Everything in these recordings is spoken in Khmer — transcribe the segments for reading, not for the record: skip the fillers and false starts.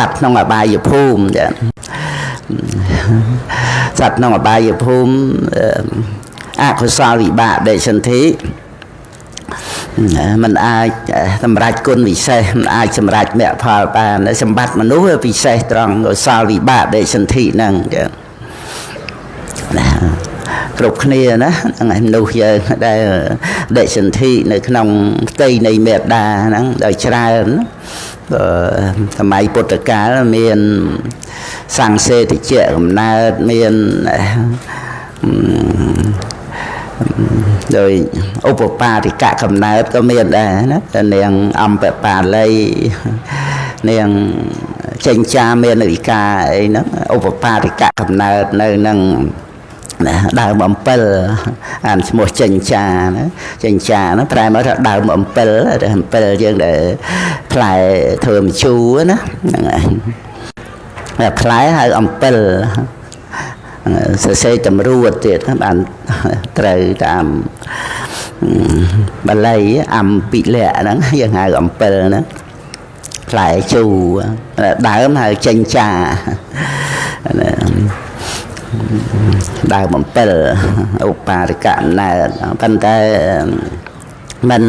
សត្វក្នុងអបាយភូមិចាសត្វក្នុងអបាយភូមិអកុសលវិបាកដេសន្ធិมันអាចសម្រេចគុណវិសេស มันអាចសម្រេចមគ្គផលបាន។ សម្បត្តិមនុស្សពិសេសត្រង់កុសលវិបាកដេសន្ធិហ្នឹងចាណា គ្រប់គ្នាណា ហ្នឹងឯង មនុស្សយើងដែលដេសន្ធិនៅក្នុងផ្ទៃនៃមេដាហ្នឹងដោយច្រើន សម័យពុទ្ធកាលមានសង្សេតិជាកំណើត មានដោយឧបបាទិកកំណើតក៏មានដែរណា នាងអំពបាលី នាងចេញចាមានវិការអីហ្នឹង ឧបបាទិកកំណើតនៅនឹងណា ដើមអំពិល អានឈ្មោះចេញចាណា ចេញចាហ្នឹងប្រែមកថាដើមអំពិល អំពិលយើងដែលផ្លែធ្វើមជូរណា ហ្នឹងហើយ ផ្លែហៅអំពិល សរសេរតម្រួតទៀតបានត្រូវតាមបាលី អំពិលៈហ្នឹងយើងហៅអំពិលហ្នឹង ផ្លែជូរ ដើមហៅចេញចា ដើមអំពិល ឧបារិកអំណើត ប៉ុន្តែมัน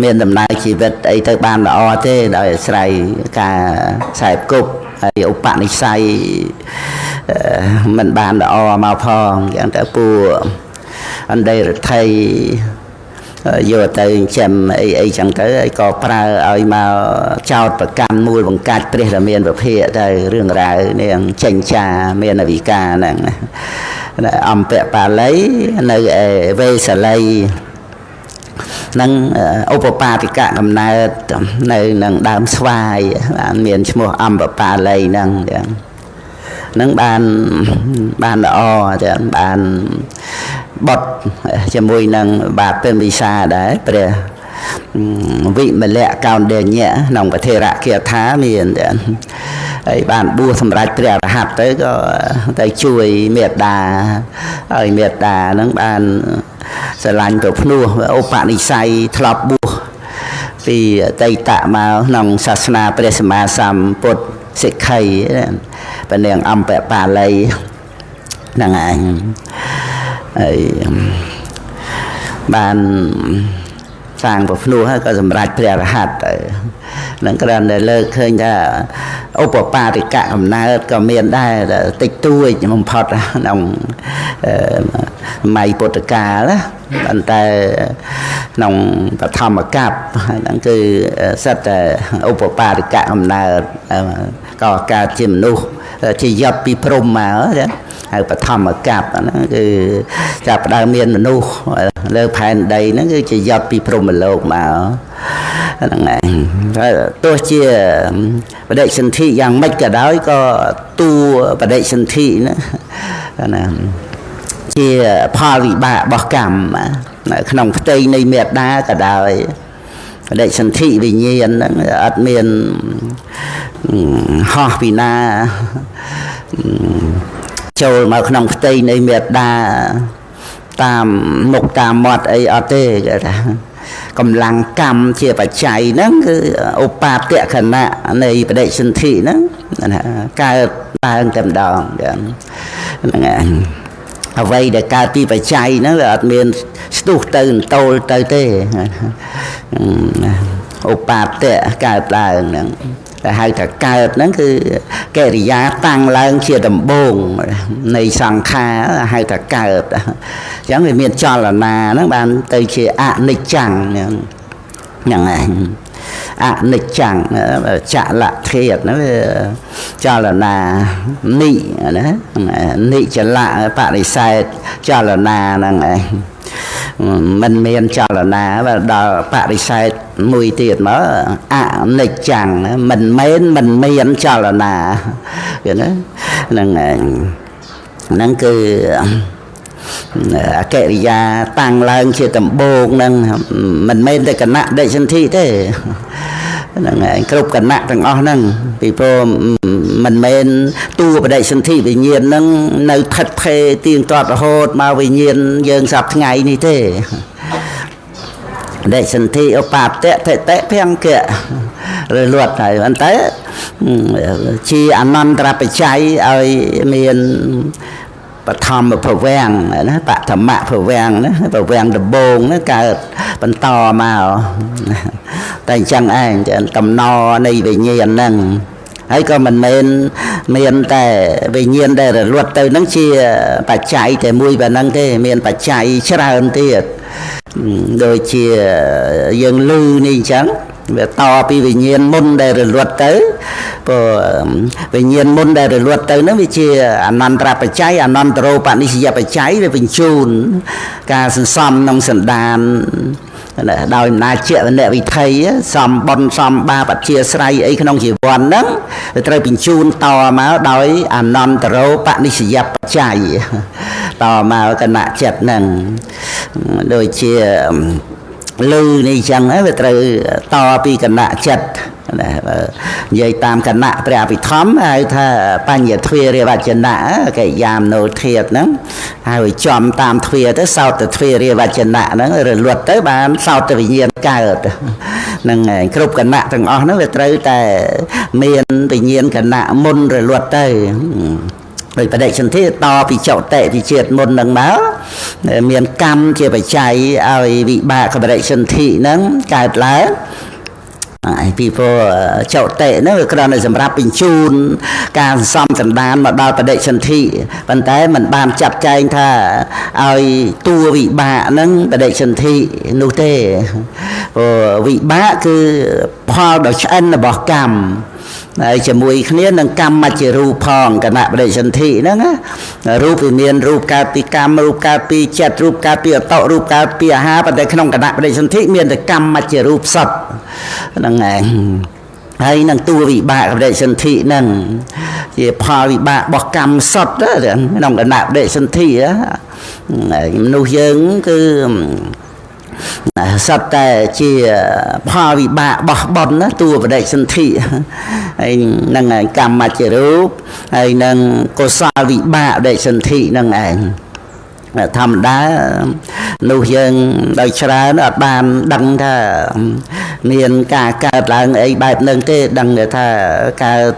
មានដំណើរជីវិតអីទៅបានល្អទេ ដោយអាស្រ័យការខ្សែគប់ហើយ ឧបនិស្ស័យមិនបានល្អមកផង អញ្ចឹងទៅពួកអណ្ដីរដ្ឋីយកទៅចិញ្ចឹមអីអីចឹងទៅ ហើយក៏ប្រើឲ្យមកចោតប្រកាន់មូលបង្កាច់ព្រះរាមាវិភាកទៅ រឿងរ៉ាវនាងចេញចាមានអវិការហ្នឹង អំពបាលីនៅឯវេសាលីនឹង ឧបបាទិកកំណើតនៅនឹងដើមស្វាយ បានមានឈ្មោះអំពបាលីហ្នឹង នឹងបានល្អចឹង បានបុតជាមួយនឹងបាទពេមវិសាដែរ ព្រះវិមលៈកោណ្ឌញ្ញៈក្នុងពធរគាថាមានហើយ បានបួសសម្រាប់ព្រះរហ័តទៅ ក៏ទៅជួយមេត្តាឲ្យមេត្តានឹងបានស្រឡាញ់ប្រភ្នោះ ឧបនិស្ស័យធ្លាប់បួសពីអតីតមកក្នុងសាសនាព្រះសម្មាសម្ពុទ្ធសិក្ខី ព្រះនាងអំពបាលីហ្នឹងឯង ហើយបានសាងប្រភ្នោះហើយក៏សម្រេចព្រះរហ័តទៅនឹង។ គ្រាន់តែលើកឃើញថាឧបបាទិកកំណើតក៏មានដែរ តិចតួចបំផុតក្នុងសម័យពុទ្ធកាលណា ប៉ុន្តែក្នុងបឋមកັບហ្នឹងគឺសិតតែឧបបាទិកកំណើត ក៏កើតជាមនុស្សជាយត់ពីព្រំមកណា ហៅបឋមកັບហ្នឹង គឺចាប់ផ្ដើមមានមនុស្សលើផែនដីហ្នឹង គឺជាយត់ពីព្រំលោកមកហ្នឹងឯង។ ទោះជាបដិសន្ធិយ៉ាងម៉េចក៏ដោយ ក៏តួបដិសន្ធិណាណាជាផលវិបាករបស់កម្មក្នុងផ្ទៃនៃមេដាក៏ដោយ បដិសន្ធិវិញ្ញាណហ្នឹងអត់មានហោះពីណាចូលមកក្នុងផ្ទៃនៃមេដាតាមមុខតាមមាត់អីអត់ទេ គេថាកម្លាំងកម្មជាបច្ច័យហ្នឹង គឺឧបាទខណៈនៃបដិសន្ធិហ្នឹងកើតឡើងតែម្ដងហ្នឹងឯង។ អ្វីដែលកើតពីបច្ច័យហ្នឹងវាអត់មានស្ទុះទៅតូលទៅទេ ឧបាទៈកើតឡើងហ្នឹង តែហៅថាកើតហ្នឹង គឺកិរិយាតាំងឡើងជាដំបូងនៃសង្ខារ ហៅថាកើត។ អញ្ចឹងវាមានចលនាហ្នឹង បានទៅជាអនិច្ចំហ្នឹងឯង អនិច្ចំចលធាតហ្នឹងវាចលនា និណានិចលៈបរិសេធចលនាហ្នឹងឯង មិនមានចលនា ដល់បរិសេធមួយទៀតមកអនិច្ចំ មិនមែនមិនមានចលនាគេណាហ្នឹងឯង ហ្នឹងគឺអកិរិយាតាំងឡើងជាដំបូងហ្នឹង មិនមែនតែគណៈដិសន្ធិទេ ហ្នឹងឯង គ្រប់គណៈទាំងអស់ហ្នឹង ពីព្រោះមិនមែនតួបដិសន្ធិវិញ្ញាណហ្នឹងនៅថិតថេរទៀងទាត់រហូតមកវិញ្ញាណយើងសប្ថ្ងៃនេះទេ បដិសន្ធិឧបាតៈថិតិភង្គៈ រលត់ហើយប៉ុន្តែជាអនន្តរបច្ច័យឲ្យមានបឋមភវំណាបឋមភវំណាភវំដំបងណាកើតបន្តមកតែអញ្ចឹងឯងតំណនៃវិញ្ញាណហ្នឹងហើយក៏មិនមែនមានតែវិញ្ញាណដែលរលត់ទៅហ្នឹងជាបច្ច័យតែមួយប៉ុណ្ណឹងទេមានបច្ច័យច្រើនទៀតដូចជាយើងលឺនេះអញ្ចឹងវាតពីវិញ្ញាណមុនដែលរលត់ទៅព្រោះវិញ្ញាណមុនដែលរលត់ទៅហ្នឹងវាជាអនន្តរបច្ច័យអនន្តរោបនិស្សយបច្ច័យវាបញ្ជូនការសន្សំក្នុងសន្តានដោយអំណាចជាវនវិធិសំបុនសំបាបជាស្រ័យអីក្នុងជីវ័នហ្នឹងវាត្រូវបញ្ជូនតមកដោយអនន្តរោបនិស្សយបច្ច័យតមកគណៈចិត្តហ្នឹងដូចជាលឺនេះអញ្ចឹងវាត្រូវតពីគណៈចិត្តណានិយាយតាមគណៈព្រះអភិធម្មហៅថាបញ្ញទ្វារិវចនៈកិយាមនោធាតហ្នឹងហើយចំតាមទ្វាទៅសោតទ្វារិវចនៈហ្នឹងរលត់ទៅបានសោតវិញ្ញាណកើតហ្នឹងឯងគ្រប់គណៈទាំងអស់ហ្នឹងវាត្រូវតែមានវិញ្ញាណគណៈមុនរលត់ទៅដោយបដិសន្ធិតពីចតិពីជាតិមុននឹងមកមានកម្មជាបច្ច័យឲ្យវិបាកបដិសន្ធិហ្នឹងកើតឡើងហើយពីព្រោះចតិហ្នឹងវាគ្រាន់តែសម្រាប់បញ្ជូនការសន្សំសន្តានមកដល់បដិសន្ធិប៉ុន្តែมันបានចាត់ចែងថាឲ្យតួវិបាកហ្នឹងបដិសន្ធិនោះទេព្រោះវិបាកគឺផលដ៏ឆ្អិនរបស់កម្មហើយជាមួយគ្នានឹងកម្មមជ្ឈរូបផងគណៈបដិសន្ធិហ្នឹងណារូបវាមានរូបកើតពីកម្មរូបកើតពីចិត្តរូបកើតពីអតរូបកើតពីអាហារប៉ុន្តែក្នុងគណៈបដិសន្ធិមានតែកម្មមជ្ឈរូបសុទ្ធហ្នឹងឯងហើយនឹងតួវិបាកបដិសន្ធិហ្នឹងជាផលវិបាករបស់កម្មសុទ្ធក្នុងគណៈបដិសន្ធិមនុស្សយើងគឺសត្វតែជាផលវិបាកបោះបុណ្យណាតួបដិសន្ធិហើយនឹងកម្មមជ្ឈរូបហើយនឹងកុសលវិបាកបដិសន្ធិនឹងឯងធម្មតានោះយើងដោយច្រើនអត់បានដឹងថាមានការកើតឡើងអីបែបនឹងទេដឹងថាកើត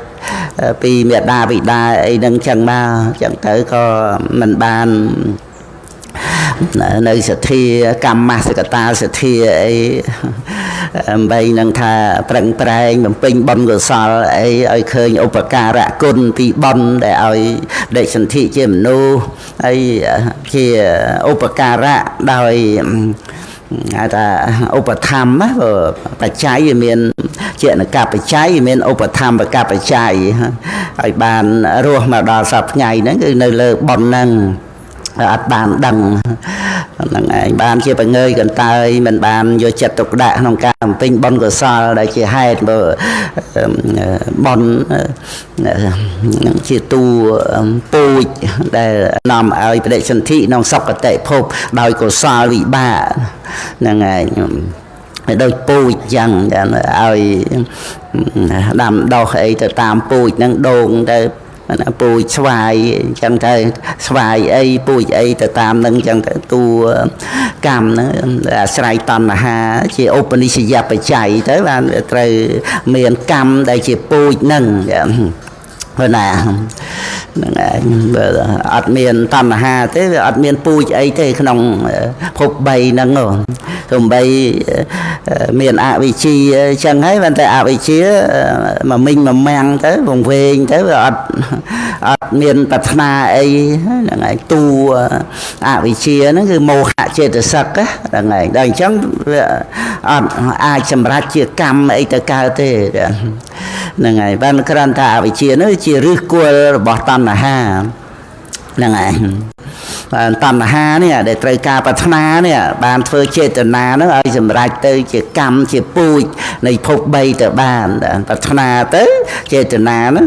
ពីមេដាបិតាអីនឹងចឹងមកចឹងទៅក៏មិនបាននៅសទ្ធាកម្មសកតាសទ្ធាអីដើម្បីនឹងថាប្រឹងប្រែងបំពេញបុណ្យកុសលអីឲ្យឃើញឧបការៈគុណពីបុណ្យដែលឲ្យដេកសន្ធិជាមនុស្សហើយជាឧបការៈដោយហៅថាឧបធម្មបច្ច័យវាមានជាអកបច្ច័យវាមានឧបធម្មកបច្ច័យឲ្យបានរស់មកដល់សប្តាហ៍ថ្ងៃហ្នឹងគឺនៅលើបុណ្យហ្នឹងអត់បានដឹងហ្នឹងឯងបានជាបង្ើយកន្តើយមិនបានយកចិត្តទុកដាក់ក្នុងការបំពេញបុណ្យកុសលដែលជាហេតុបើបុណ្យនឹងជាតួពូជដែលនាំឲ្យបដិសន្ធិក្នុងសុគតិភពដោយកុសលវិបាកហ្នឹងឯងដូចពូជចឹងឲ្យដាំដុះអីទៅតាមពូជហ្នឹងដូងទៅពូជស្វាយអញ្ចឹងទៅស្វាយអីពូជអីទៅតាមនឹងអញ្ចឹងទៅតួកម្មហ្នឹងអាស្រ័យតណ្ហាជាឧបនិស្សយបច្ច័យទៅបានត្រូវមានកម្មដែលជាពូជហ្នឹងព្រោះណាហ្នឹងឯងបើអត់មានតណ្ហាទេវាអត់មានពូជអីទេក្នុងភព3ហ្នឹងសំបីមានអវិជ្ជាអញ្ចឹងហើយបានតែអវិជ្ជាមកមិញមកមាំងទៅវង្វេងទៅវាអត់មានប្រាថ្នាអីហ្នឹងឯងតួអវិជ្ជាហ្នឹងគឺមោហៈចេតសិកហ្នឹងឯងដល់អញ្ចឹងវាអត់អាចសម្រេចជាកម្មអីទៅកើតទេហ្នឹងហើយបានគ្រាន់តែអវិជ្ជាហ្នឹងជាឫសគល់របស់តណ្ហាហ្នឹងឯងបានតណ្ហានេះដែលត្រូវការប្រាថ្នានេះបានធ្វើចេតនាហ្នឹងឲ្យសម្រេចទៅជាកម្មជាពូជនៃភព3ទៅបានប្រាថ្នាទៅចេតនាហ្នឹង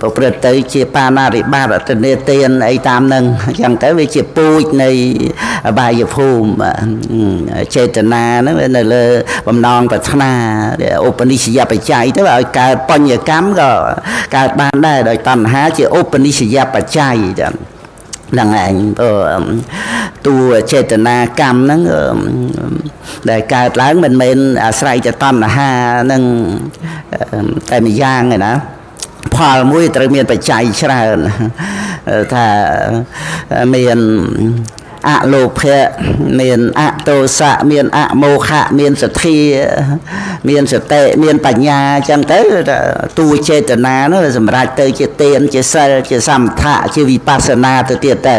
ប្រព្រឹត្តទៅជាបាណារិបាតអតិនេទានអីតាមហ្នឹងអញ្ចឹងទៅវាជាពូជនៃអបាយភូមិចេតនាហ្នឹងវានៅលើបំណងប្រាថ្នាឧបនិស្សយបច្ច័យទៅឲ្យកើតបញ្ញកម្មក៏កើតបានដែរដោយតណ្ហាជាឧបនិស្សយបច្ច័យចឹង ហ្នឹងឯងតួចេតនាកម្មហ្នឹងដែលកើតឡើងមិនមែនអាស្រ័យតែតណ្ហាហ្នឹងតែម្យ៉ាងឯណាផលមួយត្រូវមានបច្ច័យច្រើនថាមានអលោភៈមានអទោសៈមានអមោហៈមានសទ្ធាមានសតិមានបញ្ញាអញ្ចឹងទៅតួចេតនានោះសម្រាប់ទៅជាទានជាសិលជាសមថៈជាវិបស្សនាទៅទៀតទៅ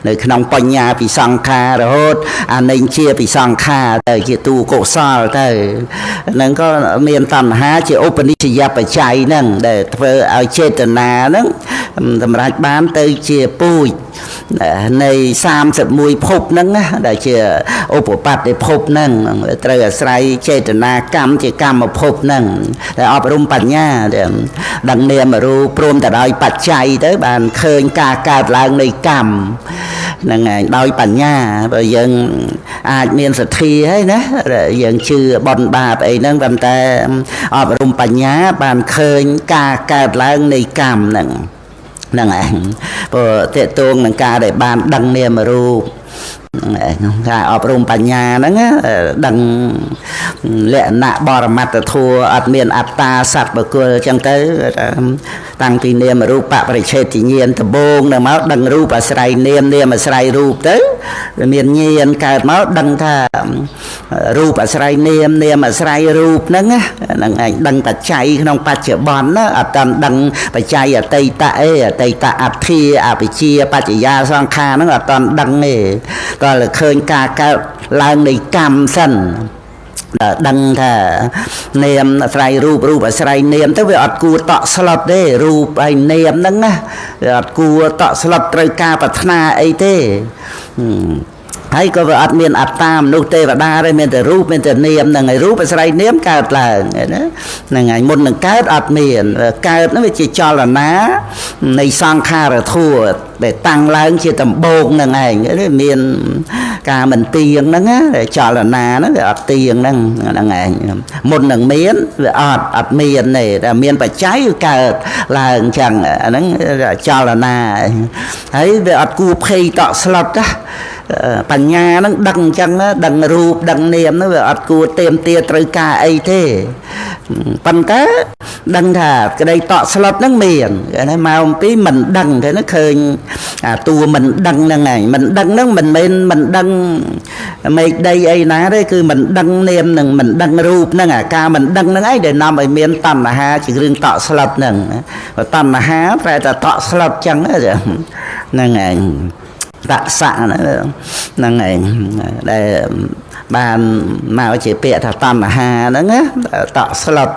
នៅក្នុងបញ្ញាពិសង្ខារហូតអនិច្ជាពិសង្ខាទៅជាតួកុសលទៅហ្នឹងក៏មានតណ្ហាជាឧបនិស្សយបច្ច័យហ្នឹងដែលធ្វើឲ្យចេតនាហ្នឹងសម្រាប់បានទៅជាពូជនៃ31ភពហ្នឹងណាដែលជាឧបបត្តិភពហ្នឹងត្រូវអាស្រ័យចេតនាកម្មជាកម្មភពហ្នឹងដែលអប់រំបញ្ញាដឹងនាមរូបព្រមទៅដោយបច្ច័យទៅបានឃើញការកើតឡើងនៃកម្មហ្នឹងឯងដោយបញ្ញាបើយើងអាចមានសទ្ធាហើយណាយើងជឿបុណ្យបាបអីហ្នឹងប៉ុន្តែអប់រំបញ្ញាបានឃើញការកើតឡើងនៃកម្មហ្នឹងហ្នឹងឯងព្រោះតេតួងនឹងការដែលបានដឹងនាមរូបការអប់រំបញ្ញាហ្នឹងដឹងលក្ខណៈបរមត្តធัวអត់មានអត្តាសត្វបុគ្គលអញ្ចឹងទៅតាំងពីនាមរូបបរិឆេទញ្ញាណដំបូងនៅមកដឹងរូបអាស្រ័យនាមនាមអាស្រ័យរូបទៅមានញាណកើតមកដឹងថារូបអាស្រ័យនាមនាមអាស្រ័យរូបហ្នឹងហ្នឹងឯងដឹងបច្ច័យក្នុងបច្ចុប្បន្នណាអត់តាន់ដឹងបច្ច័យអតីតអីអតីតអធិអវិជ្ជាបច្ចយាសង្ខារហ្នឹងអត់តាន់ដឹងទេតើឃើញការកើតឡើងនៃកម្មសិនដឹងថានាមអាស្រ័យរូបរូបអាស្រ័យនាមទៅវាអត់គួរតក់ស្លុតទេរូបហើយនាមហ្នឹងណាវាអត់គួរតក់ស្លុតត្រូវការប្រាថ្នាអីទេហើយក៏វាអត់មានអត្តាមនុស្សទេវតាទេមានតែរូបមានតែនាមហ្នឹងហើយរូបអាស្រ័យនាមកើតឡើងណាហ្នឹងហើយមុននឹងកើតអត់មានកើតហ្នឹងវាជាចលនានៃសង្ខារធัวដែលតាំងឡើងជាដំបូងហ្នឹងឯងមានការមិនទៀងហ្នឹងណាចលនាហ្នឹងវាអត់ទៀងហ្នឹងហ្នឹងឯងមុននឹងមានវាអត់មានទេតែមានបច្ច័យកើតឡើងអញ្ចឹងអាហ្នឹងចលនាហើយវាអត់គួរភ័យតក់ស្លុតណាបញ្ញាហ្នឹងដឹងអញ្ចឹងដឹងរូបដឹងនាមហ្នឹងវាអត់គួរเตรียมទាត្រូវការអីទេប៉ុន្តែដឹងថាក្តីតក់ស្លុតហ្នឹងមានគេណាមកអំពីមិនដឹងគេណាឃើញអាតួមិនដឹងហ្នឹងឯងមិនដឹងហ្នឹងមិនមែនមិនដឹងមេឃដីអីណាទេគឺមិនដឹងនាមហ្នឹងមិនដឹងរូបហ្នឹងអាការមិនដឹងហ្នឹងឯងដែលនាំឲ្យមានតណ្ហាជារឿងតក់ស្លុតហ្នឹងតណ្ហាប្រែតែតក់ស្លុតចឹងហ្នឹងឯងតសៈហ្នឹងឯងដែលបានមកជាពាក្យថាតណ្ហាហ្នឹងណាតក់ស្លុត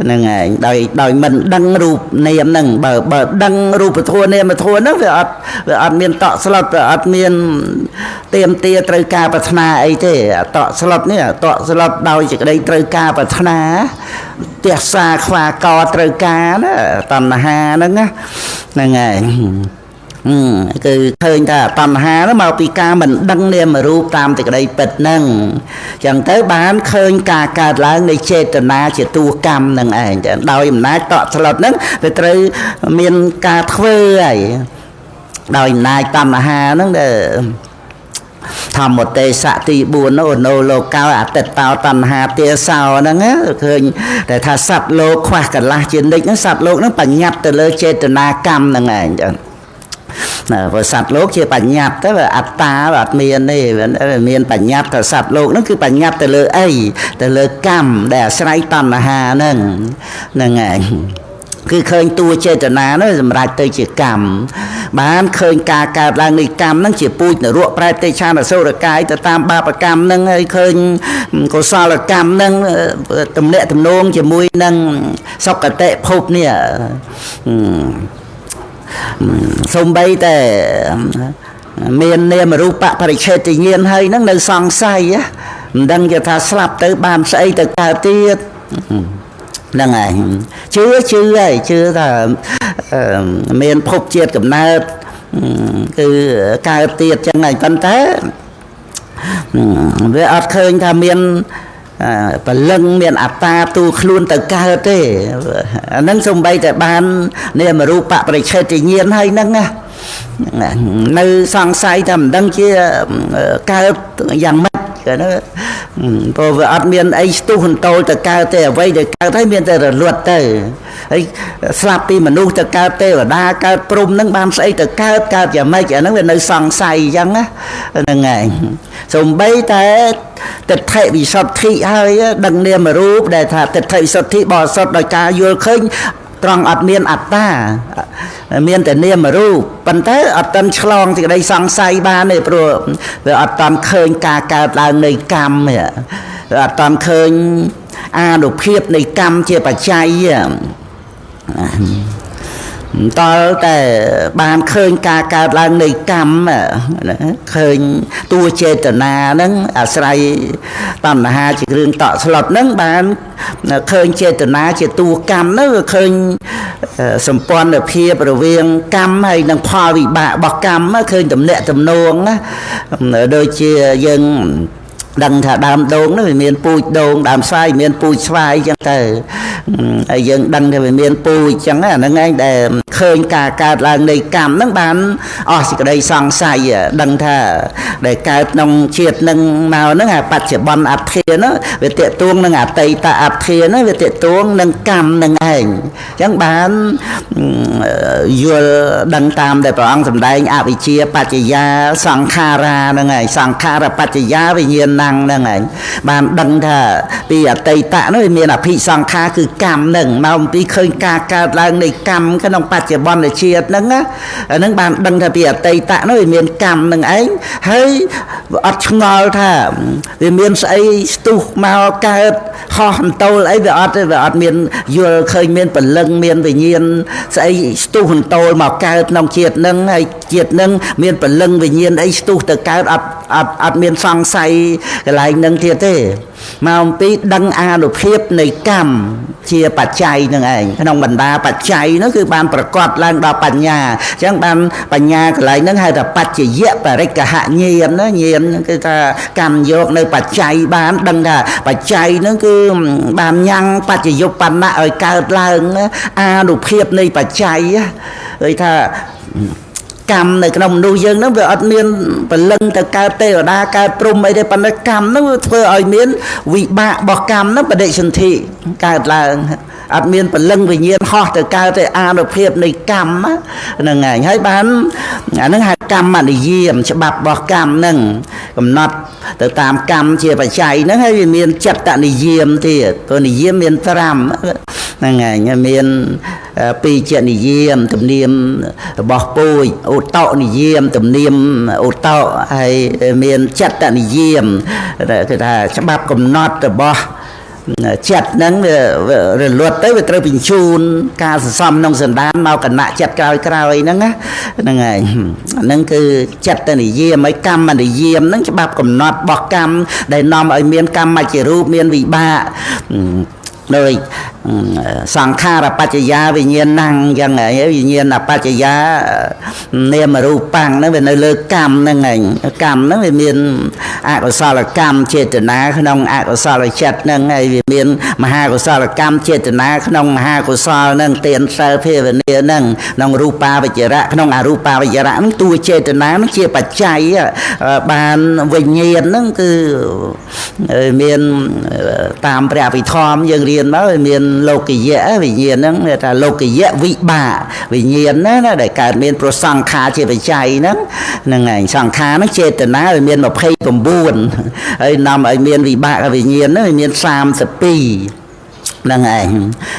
ហ្នឹងឯងដោយមិនដឹងរូបនាមហ្នឹងបើដឹងរូបធម៌នាមធម៌ហ្នឹងវាអត់មានតក់ស្លុតវាអត់មានเตรียมទាត្រូវការប្រាថ្នាអីទេតក់ស្លុតនេះតក់ស្លុតដោយសេចក្តីត្រូវការប្រាថ្នាទស្សាខ្វាកត្រូវការណាតណ្ហាហ្នឹងណាហ្នឹងឯងគឺឃើញថាតណ្ហានោះមកពីការមិនដឹងនាមរូបតាមសេចក្តីពិតហ្នឹងចឹងទៅបានឃើញការកើតឡើងនៃចេតនាជាតួកម្មហ្នឹងឯងដោយអំណាចតក់ស្លុតហ្នឹងវាត្រូវមានការធ្វើហើយដោយអំណាចតណ្ហាហ្នឹងដែលធម្មទេសៈទី4នោះនោលោកោអតិតោតណ្ហាទាសោហ្នឹងឃើញតែថាសត្វលោកខ្វះកន្លះជានិច្ចហ្នឹងសត្វលោកហ្នឹងបញ្ញត្តិទៅលើចេតនាកម្មហ្នឹងឯងចឹងណាព្រោះសត្វលោកជាបញ្ញត្តិទៅអត្តាអត់មានទេមានបញ្ញត្តិថាសត្វលោកហ្នឹងគឺបញ្ញត្តិទៅលើអីទៅលើកម្មដែលអាស្រ័យតណ្ហាហ្នឹងហ្នឹងឯងគឺឃើញតួចេតនានោះសម្រាប់ទៅជាកម្មបានឃើញការកើតឡើងនៃកម្មហ្នឹងជាពូជនរកប្រែតេឆានអសុរកាយទៅតាមបាបកម្មហ្នឹងហើយឃើញកុសលកម្មហ្នឹងទំនាក់ទំនងជាមួយនឹងសុគតិភពនេះសំបីតែមាននាមរូបបរិឆេទញ្ញាណហើយហ្នឹងនៅសង្ស័យមិនដឹងគេថាស្លាប់ទៅបានស្អីទៅកើតទៀតហ្នឹងឯងជឿហើយជឿថាមានភពជាតិកំណើតគឺកើតទៀតចឹងហើយប៉ុន្តែវាអត់ឃើញថាមាន ពលឹងមានអត្តាទូខ្លួនទៅកើតទេអានឹងសំបីតែបាននាមរូបបរិឆេទញ្ញាណហើយហ្នឹងណា នៅសង្ស័យថាមិនដឹងជាកើតយ៉ាងម៉េចគេណាព្រោះវាអត់មានអីស្ទុះអន្តោលទៅកើតទេអ្វីដែលកើតហើយមានតែរលត់ទៅហើយស្លាប់ពីមនុស្សទៅកើតទេវតាកើតព្រំហ្នឹងបានស្អីទៅកើតកើតយ៉ាងម៉េចអាហ្នឹងវានៅសង្ស័យអញ្ចឹងណាហ្នឹងហើយសំបីតែទិដ្ឋិវិសុទ្ធិហើយដឹងនាមរូបដែលថាទិដ្ឋិវិសុទ្ធិបរិសុទ្ធដោយការយល់ឃើញត្រង់អត់មានអត្តាមានតែនាមរូបប៉ុន្តែអត់ទាន់ឆ្លងសេចក្តីសង្ស័យបានទេព្រោះវាអត់ទាន់ឃើញការកើតឡើងនៃកម្មទេវាអត់ទាន់ឃើញអានុភាពនៃកម្មជាបច្ច័យតលតែបានឃើញការកើតឡើងនៃកម្មឃើញតួចេតនាហ្នឹងអាស្រ័យតណ្ហាជាគ្រឿងតក់ស្លុតហ្នឹងបានឃើញចេតនាជាតួកម្មហ្នឹងវាឃើញសម្ព័ន្ធភាពរវាងកម្មហើយនិងផលវិបាករបស់កម្មឃើញទំនាក់ទំនងណាដូចជាយើងដឹងថាដើមដូងនោះវាមានពូជដូងដើមស្វាយមានពូជស្វាយអញ្ចឹងទៅហើយយើងដឹងថាវាមានពូជអញ្ចឹងអាហ្នឹងឯងដែលឃើញការកើតឡើងនៃកម្មហ្នឹងបានអស់សេចក្តីសង្ស័យដឹងថាដែលកើតក្នុងជាតិនឹងមកហ្នឹងអាបច្ចុប្បន្នអធិហ្នឹងវាទាក់ទងនឹងអតីតអធិហ្នឹងវាទាក់ទងនឹងកម្មនឹងឯងអញ្ចឹងបានយល់ដឹងតាមដែលព្រះអង្គសម្ដែងអវិជ្ជាបច្ចយាសង្ខារាហ្នឹងឯងសង្ខារបច្ចយាវិញ្ញាណហ្នឹងឯងបានដឹងថាពីអតីតនោះវាមានអភិសង្ខារគឺកម្មហ្នឹងមកអំពីឃើញការកើតឡើងនៃកម្មក្នុងបច្ចុប្បន្នជាតិហ្នឹងណាហ្នឹងបានដឹងថាពីអតីតនោះវាមានកម្មហ្នឹងឯងហើយអត់ឆ្ងល់ថាវាមានស្អីស្ទុះមកកើតហោះអន្តោលអីវាអត់ទេវាអត់មានយល់ឃើញមានព្រលឹងមានវិញ្ញាណស្អីស្ទុះអន្តោលមកកើតក្នុងជាតិហ្នឹងហើយជាតិហ្នឹងមានព្រលឹងវិញ្ញាណអីស្ទុះទៅកើតអត់អត់អត់មានសង្ស័យកន្លែងនឹងទៀតទេមកអំពីដឹងអានុភាពនៃកម្មជាបច្ច័យនឹងឯងក្នុងបណ្ដាបច្ច័យនោះគឺបានប្រកបឡើងដល់បញ្ញាអញ្ចឹងបានបញ្ញាកន្លែងហ្នឹងហៅថាបច្ចយៈបរិក្ខញាណណាញាណគឺថាកម្មយកនៅបច្ច័យបានដឹងថាបច្ច័យហ្នឹងគឺបានញ៉ាំងបច្ចយុបណ្ណៈឲ្យកើតឡើងអានុភាពនៃបច្ច័យដូចថាកម្មនៅក្នុងមនុស្សយើងហ្នឹងវាអត់មានព្រលឹងទៅកើតទេវតាកើតព្រំអីទេប៉ុន្តែកម្មហ្នឹងវាធ្វើឲ្យមានវិបាករបស់កម្មហ្នឹងបដិសន្ធិកើតឡើងអត់មានព្រលឹងវិញ្ញាណហោះទៅកើតទេអានុភាពនៃកម្មហ្នឹងឯងហើយបានអាហ្នឹងហៅកម្មនិយមច្បាប់របស់កម្មហ្នឹងកំណត់ទៅតាមកម្មជាបច្ច័យហ្នឹងហើយវាមានចិត្តនិយមទៀតព្រោះនិយមមាន5ហ្នឹងឯងមានពីរជានិយមទំនៀមរបស់ពូជឧតនិយមទំនៀមឧតហើយមានចិត្តនិយមគឺថាច្បាប់កំណត់របស់ចិត្តហ្នឹងវារលត់ទៅវាត្រូវបញ្ជូនការសន្សំក្នុងសន្តានមកគណៈចិត្តក្រោយក្រោយហ្នឹងណាហ្នឹងហើយហ្នឹងគឺចិត្តនិយមហើយកម្មនិយមហ្នឹងច្បាប់កំណត់របស់កម្មដែលនាំឲ្យមានកម្មជារូបមានវិបាកដោយសង្ខារបច្ចយាវិញ្ញាណអញ្ចឹងហើយវិញ្ញាណបច្ចយានាមរូបាំងហ្នឹងវានៅលើកម្មហ្នឹងឯងកម្មហ្នឹងវាមានអកុសលកម្មចេតនាក្នុងអកុសលចិត្តហ្នឹងហើយវាមានមហាកុសលកម្មចេតនាក្នុងមហាកុសលហ្នឹងទានសិលភាវនាហ្នឹងក្នុងរូបាវិជ្ជរៈក្នុងអរូបាវិជ្ជរៈហ្នឹងតួចេតនាហ្នឹងជាបច្ច័យបានវិញ្ញាណហ្នឹងគឺមានតាមព្រះអភិធម្មយើងរៀនមកវាមានលោកយៈវិញ្ញាណហ្នឹងគេថាលោកយៈវិបាកវិញ្ញាណណាដែលកើតមានព្រោះសង្ខារជាបច្ច័យហ្នឹងហ្នឹងឯងសង្ខារហ្នឹងចេតនាវាមាន29ហើយនាំឲ្យមានវិបាកវិញ្ញាណហ្នឹងវាមាន32ហ្នឹងឯង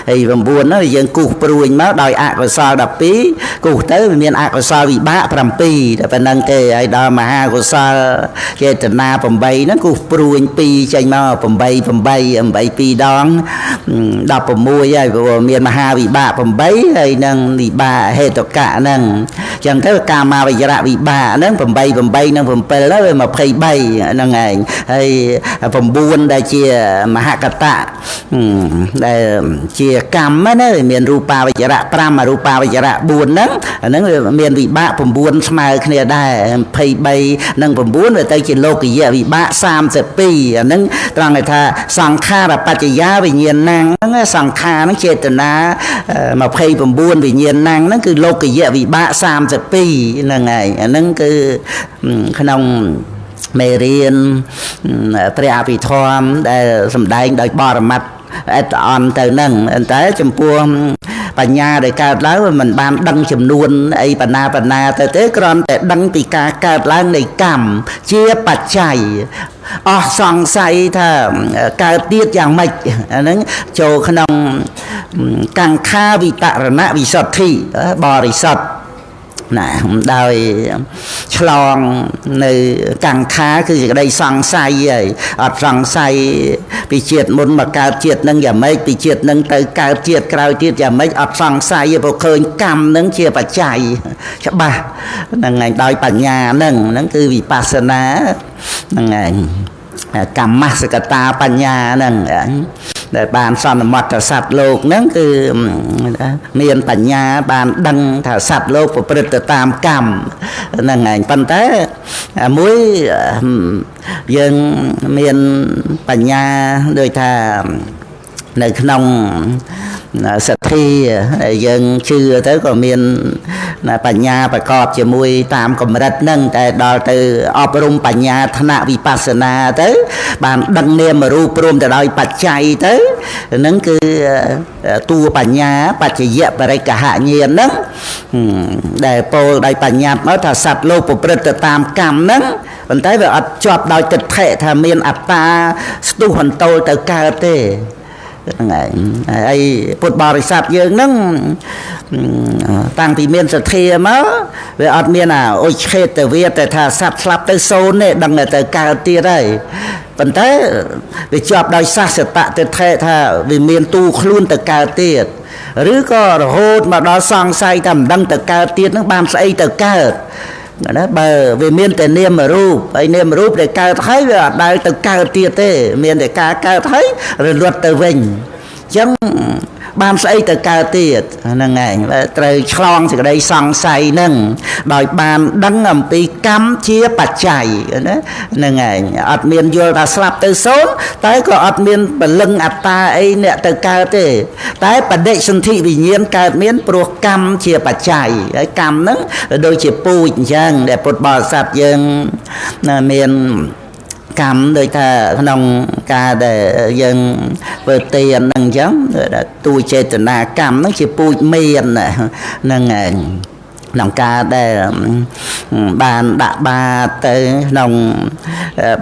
ហើយ9ហ្នឹងយើងគូសព្រួញមកដោយអកុសល12គូសទៅវាមានអកុសលវិបាក7តែប៉ុណ្្នឹងទេហើយដល់មហាកុសលចេតនា8ហ្នឹងគូសព្រួញ2ចេញមក8 8 8 2ដង16ហើយព្រោះមានមហាវិបាក8ហើយនឹងវិបាកហេតុកៈហ្នឹងអញ្ចឹងទៅកាមាវិរៈវិបាកហ្នឹង8 8និង7ហ្នឹងវា23ហ្នឹងឯងហើយ9ដែលជាមហកតៈ ដែលជាកម្មណាមានរូបាវិចរៈ5អរូបាវិចរៈ4ហ្នឹងអាហ្នឹងវាមានវិបាក9ស្មើគ្នាដែរ23និង9វាទៅជាលោកយៈវិបាក32អាហ្នឹងត្រង់ថាសង្ខារបច្ចយាវិញ្ញាណហ្នឹងសង្ខារហ្នឹងចេតនា29វិញ្ញាណហ្នឹងគឺលោកយៈវិបាក32ហ្នឹងហើយអាហ្នឹងគឺក្នុងមេរៀនព្រះអភិធម្មដែលសម្ដែងដោយបរមត្តអត្តអន់ទៅហ្នឹងតែចំពោះបញ្ញាដែលកើតឡើងវាមិនបានដឹងចំនួនអីបណ្ណាបណ្ណាទៅទេគ្រាន់តែដឹងពីការកើតឡើងនៃកម្មជាបច្ច័យអស់សង្ស័យថាកើតទៀតយ៉ាងម៉េចអាហ្នឹងចូលក្នុងកង្ខាវិតរណវិសុទ្ធិបរិសុទ្ធណាដោយឆ្លងនៅកង្ខាគឺសេចក្តីសង្ស័យហើយអត់សង្ស័យពីជាតិមុនមកកើតជាតិនឹងយ៉ាងម៉េចពីជាតិនឹងទៅកើតជាតិក្រោយទៀតយ៉ាងម៉េចអត់សង្ស័យទេព្រោះឃើញកម្មនឹងជាបច្ច័យច្បាស់ហ្នឹងឯងដោយបញ្ញាហ្នឹងហ្នឹងគឺវិបស្សនាហ្នឹងឯងកម្មសកតាបញ្ញាហ្នឹងដែលបានសន្មតសត្វលោកហ្នឹងគឺមានបញ្ញាបានដឹងថាសត្វលោកប្រព្រឹត្តទៅតាមកម្មហ្នឹងឯងប៉ុន្តែមួយយើងមានបញ្ញាដូចថានៅក្នុងសទ្ធាយើងជឿទៅក៏មានបញ្ញាប្រកបជាមួយតាមកម្រិតហ្នឹងតែដល់ទៅអប់រំបញ្ញាថ្នាក់វិបស្សនាទៅបានដឹងនាមរូបព្រមទៅដោយបច្ច័យទៅហ្នឹងគឺតួបញ្ញាបច្ចយៈបរិកហញាណហ្នឹងដែលពោលដោយបញ្ញត្តិមកថាសត្វលោកប្រព្រឹត្តទៅតាមកម្មហ្នឹងប៉ុន្តែវាអត់ជាប់ដោយទិដ្ឋិថាមានអត្តាស្ទុះអន្តោលទៅកើតទេហ្នឹងឯងហើយពុទ្ធបរិស័ទយើងហ្នឹងតាំងពីមានសទ្ធាមកវាអត់មានអាអុឆេតវាតែថាសត្វស្លាប់ទៅសូន្យទេដឹងតែទៅកើតទៀតហើយប៉ុន្តែវាជាប់ដោយសាសតទិដ្ឋិថាវាមានទូខ្លួនទៅកើតទៀតឬក៏រហូតមកដល់សង្ស័យថាមិនដឹងទៅកើតទៀតហ្នឹងបានស្អីទៅកើតណាបើវាមានតែនាមរូបហើយនាមរូបដែលកើតហើយវាអត់ដែលទៅកើតទៀតទេមានតែការកើតហើយរលត់ទៅវិញអញ្ចឹងបានស្អីទៅកើតទៀតហ្នឹងឯងត្រូវឆ្លងសេចក្តីសង្ស័យហ្នឹងដោយបានដឹងអំពីកម្មជាបច្ច័យណាហ្នឹងឯងអត់មានយល់ថាស្លាប់ទៅសូន្យតែក៏អត់មានពលឹងអត្តាអីអ្នកទៅកើតទេតែបដិសន្ធិវិញ្ញាណកើតមានព្រោះកម្មជាបច្ច័យហើយកម្មហ្នឹងដូចជាពូជអញ្ចឹងដែលពុទ្ធបរិស័ទយើងមានកម្មដូចថាក្នុងការដែលយើងធ្វើទានហ្នឹងអញ្ចឹងទូចេតនាកម្មហ្នឹងជាពូជមានហ្នឹងឯងក្នុងការដែលបានដាក់បាតទៅក្នុង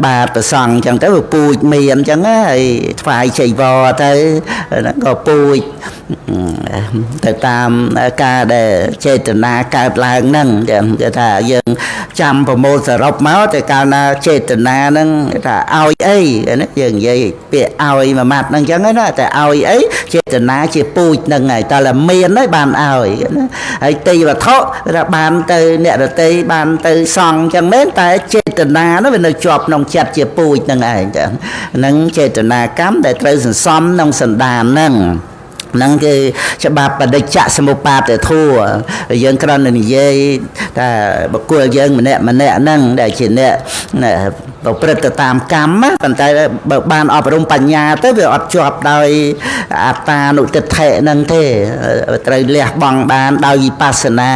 បាតប្រសង់អញ្ចឹងទៅវាពូជមានអញ្ចឹងហើយថ្វាយចីវរទៅហ្នឹងក៏ពូជទៅតាមការដែលចេតនាកើតឡើងហ្នឹងគេថាយើងចាំប្រមូលសរុបមកតែកាលណាចេតនាហ្នឹងថាឲ្យអីណាយើងនិយាយពាក្យឲ្យមួយម៉ាត់ហ្នឹងអញ្ចឹងណាតែឲ្យអីចេតនាជាពូជហ្នឹងហើយតើតែមានហើយបានឲ្យណាហើយទីវត្ថុថាបានទៅអ្នករតីបានទៅសង្ឃអញ្ចឹងមែនតែចេតនានោះវានៅជាប់ក្នុងចិត្តជាពូជហ្នឹងឯងហ្នឹងចេតនាកម្មដែលត្រូវសន្សំក្នុងសន្តានហ្នឹងហ្នឹងគឺច្បាប់បដិច្ចសមុបាទធัวយើងគ្រាន់តែនិយាយថាបុគ្គលយើងម្នាក់ម្នាក់ហ្នឹងដែលជាអ្នកប្រព្រឹត្តទៅតាមកម្មប៉ុន្តែបើបានអប់រំបញ្ញាទៅវាអត់ជាប់ដោយអត្តានុទិដ្ឋិហ្នឹងទេត្រូវលះបង់បានដោយវិបស្សនា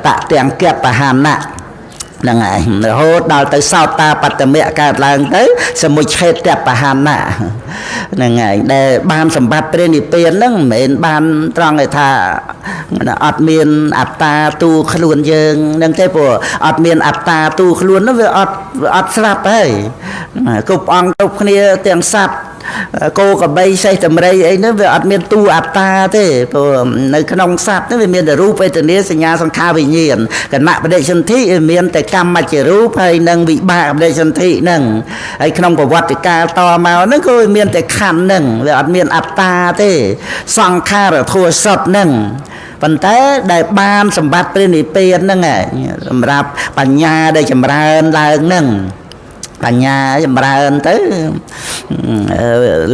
តទាំងគបហានៈហ្នឹងឯងរហូតដល់ទៅសោតាបត្តមៈកើតឡើងទៅសមុច្ឆេតបហានៈហ្នឹងឯងដែលបានសម្បត្តិព្រះនិព្វានហ្នឹងមិនមែនបានត្រង់ឲ្យថាអត់មានអត្តាទូខ្លួនយើងហ្នឹងទេព្រោះអត់មានអត្តាទូខ្លួនហ្នឹងវាអត់ស្លាប់ហើយគ្រប់អង្គគ្រប់គ្នាទាំងសត្វគោក្របីសេះតម្រៃអីហ្នឹងវាអត់មានតួអត្តាទេព្រោះនៅក្នុងសត្វហ្នឹងវាមានតែរូបវេទនាសញ្ញាសង្ខារវិញ្ញាណគណៈបដិសន្ធិវាមានតែកម្មជារូបហើយនិងវិបាកបដិសន្ធិហ្នឹងហើយក្នុងប្រវត្តិកាលតមកហ្នឹងក៏វាមានតែខណ្ឌហ្នឹងវាអត់មានអត្តាទេសង្ខារធัวសុទ្ធហ្នឹងប៉ុន្តែដែលបានសម្បត្តិព្រះនិព្វានហ្នឹងសម្រាប់បញ្ញាដែលចម្រើនឡើងហ្នឹង បញ្ញាចម្រើនទៅ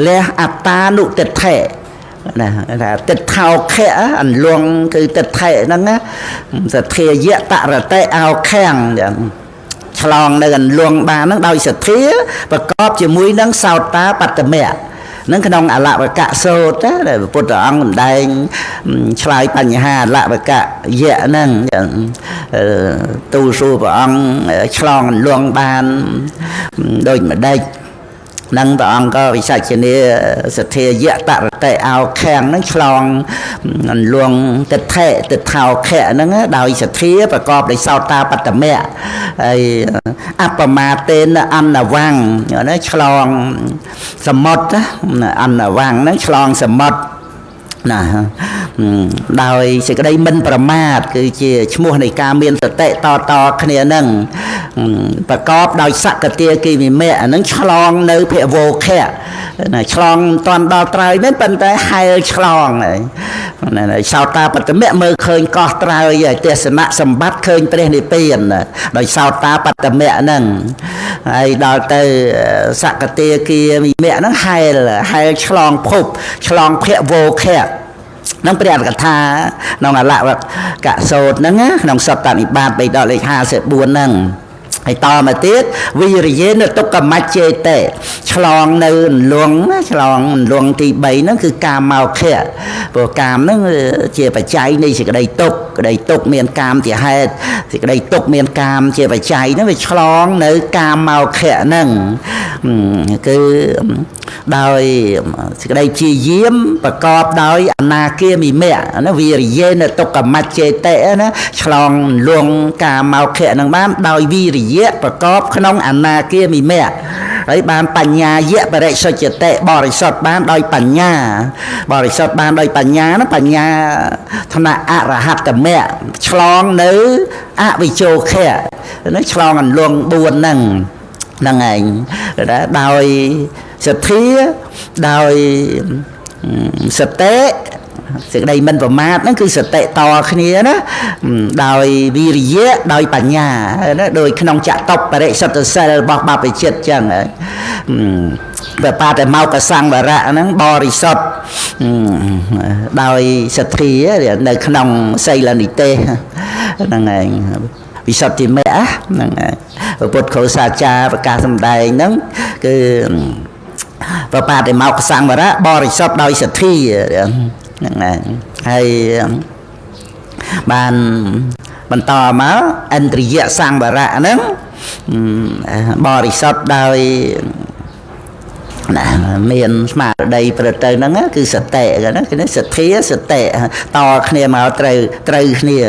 លះអត្តានុទិដ្ឋិណាថាទិដ្ឋោខៈអន្លងគឺទិដ្ឋិហ្នឹងសទ្ធាយតរតិអោខាំងចឹងឆ្លងនៅអន្លងបានហ្នឹងដោយសទ្ធាប្រកបជាមួយនឹងសោតាបត្តមៈនឹងក្នុងអលវកៈសោតដែលពុទ្ធអង្គសម្ដែងឆ្លើយបញ្ហាអលវកៈយៈហ្នឹងទូលសួរព្រះអង្គឆ្លងអន្លងបានដូចម្ដេចនឹងព្រះអង្គក៏វិសាចនាសទ្ធាយតរតិអោខាំងហ្នឹងឆ្លងអន្លងទិដ្ឋិទិដ្ឋោខៈហ្នឹងដោយសទ្ធាប្រកបដោយសោតាបត្តមៈហើយអបមាតេនអនវੰណាឆ្លងសមុទ្រអនវੰហ្នឹងឆ្លងសមុទ្រណាដោយសេចក្តីមិនប្រមាទគឺជាឈ្មោះនៃការមានសតិតតគ្នានឹងប្រកបដោយសកតាគិវិមៈអានឹងឆ្លងនៅភវោខៈណាឆ្លងមិនតាន់ដល់ត្រើយមែនប៉ុន្តែហែលឆ្លងណាសោតាបត្តមៈមើលឃើញកោះត្រើយហើយទស្សនៈសម្បត្តិឃើញព្រះនិព្វានដោយសោតាបត្តមៈហ្នឹងហើយដល់ទៅសកតាគិវិមៈហ្នឹងហែលឆ្លងភពឆ្លងភវោខៈនឹងព្រះអត្ថកថាក្នុងអលវកសោតហ្នឹងក្នុងសត្វតនិបាតបៃដកលេខ54ហ្នឹងហើយតមកទៀតវិរិយេនទុក្ខមច្ចេតេឆ្លងនៅអន្លងឆ្លងអន្លងទី3ហ្នឹងគឺកាមោខៈព្រោះកាមហ្នឹងជាបច្ច័យនៃសេចក្តីទុក្ខក្តីទុក្ខមានកាមជាហេតុសេចក្តីទុក្ខមានកាមជាបច្ច័យហ្នឹងវាឆ្លងនៅកាមោខៈហ្នឹងគឺដោយសេចក្តីជាយាមប្រកបដោយអនាគាមិមៈណាវិរិយេនទុក្ខមច្ចេតេណាឆ្លងលងកាមោខៈហ្នឹងបានដោយវិរិយៈប្រកបក្នុងអនាគាមិមៈហើយបានបញ្ញាយៈបរិសុទ្ធតិបរិសុទ្ធបានដោយបញ្ញាបរិសុទ្ធបានដោយបញ្ញាណាបញ្ញាថ្នាក់អរហត្តមៈឆ្លងនៅអវិជោខៈណាឆ្លងអន្លង4ហ្នឹងហ្នឹងឯងដោយសទ្ធាដោយសតិសេចក្តីមិនប្រមាទហ្នឹងគឺសតិតគ្នាណាដោយវិរិយៈដោយបញ្ញាណាដោយក្នុងចតុបរិសុទ្ធសិលរបស់បព្វជិតចឹងបបាតមកសង្វរៈហ្នឹងបរិសុទ្ធដោយសទ្ធានៅក្នុងសីលនិទេសហ្នឹងឯងវិសុទ្ធិមៈហ្នឹងពុទ្ធខោសាចាប្រកាសសម្ដែងហ្នឹងគឺបបាតមកសង្វរៈបរិសុទ្ធដោយសទ្ធាហ្នឹងឯងហើយបានបន្តមកឥន្ទ្រិយសង្វរៈហ្នឹងបរិសុទ្ធដោយណាមានស្មារតីប្រទៅហ្នឹងគឺសតិណាគឺសទ្ធាសតិតគ្នាមកត្រូវគ្នា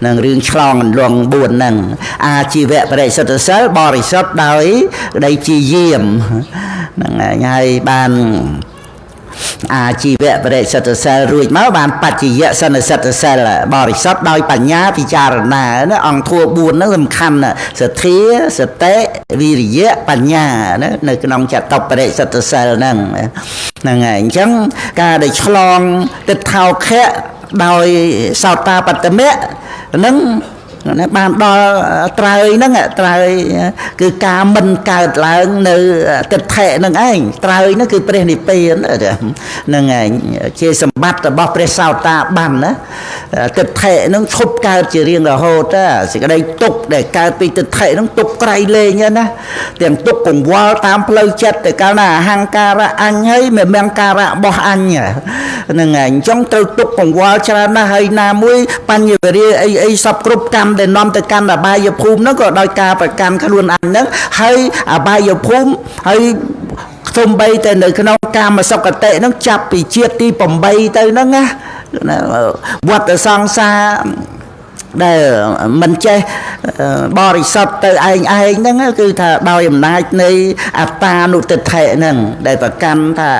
នឹងរឿងឆ្លងអន្លង4ហ្នឹងអាជីវៈបរិសុទ្ធសិលបរិសុទ្ធដោយក្តីជាយាមហ្នឹងហើយបានអាជីវៈបរិសុទ្ធសិលរួចមកបានបច្ចយៈសន្និសិទ្ធសិលបរិសុទ្ធដោយបញ្ញាពិចារណាណាអង្គធัว4ហ្នឹងសំខាន់ណាសទ្ធាសតិវិរិយៈបញ្ញាណានៅក្នុងចតុបរិសុទ្ធសិលហ្នឹងហ្នឹងហើយអញ្ចឹងការដែលឆ្លងទិដ្ឋោខៈដោយសោតាបត្តមៈហ្នឹងណាបានដល់ត្រើយហ្នឹងត្រើយគឺការមិនកើតឡើងនៅទិដ្ឋិហ្នឹងឯងត្រើយហ្នឹងគឺព្រះនិព្វានហ្នឹងឯងជាសម្បត្តិរបស់ព្រះសោតាបានណាទិដ្ឋិហ្នឹងឈប់កើតជារៀងរហូតសេចក្តីទុក្ខដែលកើតពីទិដ្ឋិហ្នឹងទុក្ខក្រៃលែងណាទាំងទុក្ខកង្វល់តាមផ្លូវចិត្តទៅកាលណាអហង្ការៈអញហើយមិនមានការៈរបស់អញហ្នឹងឯងអញ្ចឹងត្រូវទុក្ខកង្វល់ច្រើនណាស់ហើយណាមួយបញ្ញវរិយអីអីសពគ្រប់កម្មដែលនាំទៅកាន់អបាយភូមិហ្នឹងក៏ដោយការប្រកាន់ខ្លួនអញហ្នឹងហើយអបាយភូមិហើយសំបីតែនៅក្នុងកាមសុគតិហ្នឹងចាប់ពីជាតិទី8ទៅហ្នឹងណាវត្តសង្សារដែលមិនចេះបរិសុទ្ធទៅឯងឯងហ្នឹងគឺថាដោយអំណាចនៃអត្តានុទិដ្ឋិហ្នឹងដែលប្រកាន់ថា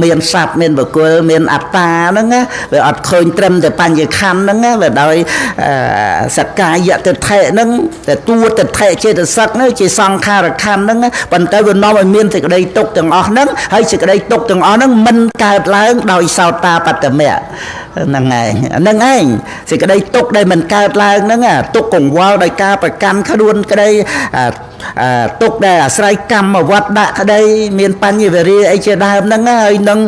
មានសត្វមានបុគ្គលមានអត្តាហ្នឹងវាអត់ឃើញត្រឹមតែបញ្ញខណ្ឌហ្នឹងវាដោយសកាយទិដ្ឋិហ្នឹងតែតួទិដ្ឋិចេតសិកហ្នឹងជាសង្ខារខណ្ឌហ្នឹងប៉ុន្តែវានាំឲ្យមានសេចក្តីទុក្ខទាំងអស់ហ្នឹងហើយសេចក្តីទុក្ខទាំងអស់ហ្នឹងមិនកើតឡើងដោយសោតាបត្តមៈ ហ្នឹងឯងហ្នឹងឯងសេចក្តីទុកដែលមិនកើតឡើងហ្នឹងទុកកង្វល់ដោយការប្រកាន់ខ្លួនក្តីទុកដែលអាស្រ័យកម្មវត្តដាក់ក្តីមានបញ្ញវរាអីជាដើមហ្នឹងហើយនឹង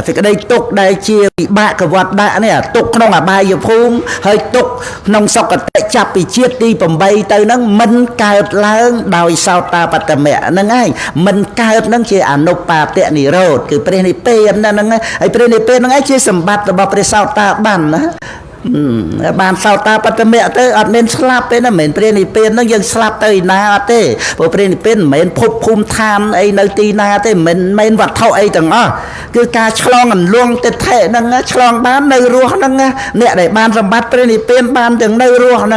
សេចក្តីទុកដែលជាវិបាកវត្តដាក់នេះទុកក្នុងអបាយភូមិហើយទុកក្នុងសុគតិចាប់ពីជាតិទី8ទៅហ្នឹងមិនកើតឡើងដោយសោតាបត្តមៈហ្នឹងឯងមិនកើតហ្នឹងជាអនុបាទនិរោធគឺព្រះនិព្វានហ្នឹងហើយព្រះនិព្វានហ្នឹងឯងជាសម្បត្តិរបស់ព្រះសោតាបានណាបានសោតាបត្តមៈទៅអត់មានស្លាប់ទេណាមិនមែនព្រះនិព្វានហ្នឹងយើងស្លាប់ទៅឯណាអត់ទេព្រោះព្រះនិព្វានមិនមែនភពភូមិឋានអីនៅទីណាទេមិនមែនវត្ថុអីទាំងអស់គឺការឆ្លងអន្លង់ទិដ្ឋិហ្នឹងឆ្លងបាននៅរស់ហ្នឹងអ្នកដែលបានសម្បត្តិព្រះនិព្វានបានទាំងនៅរស់ហ្នឹង។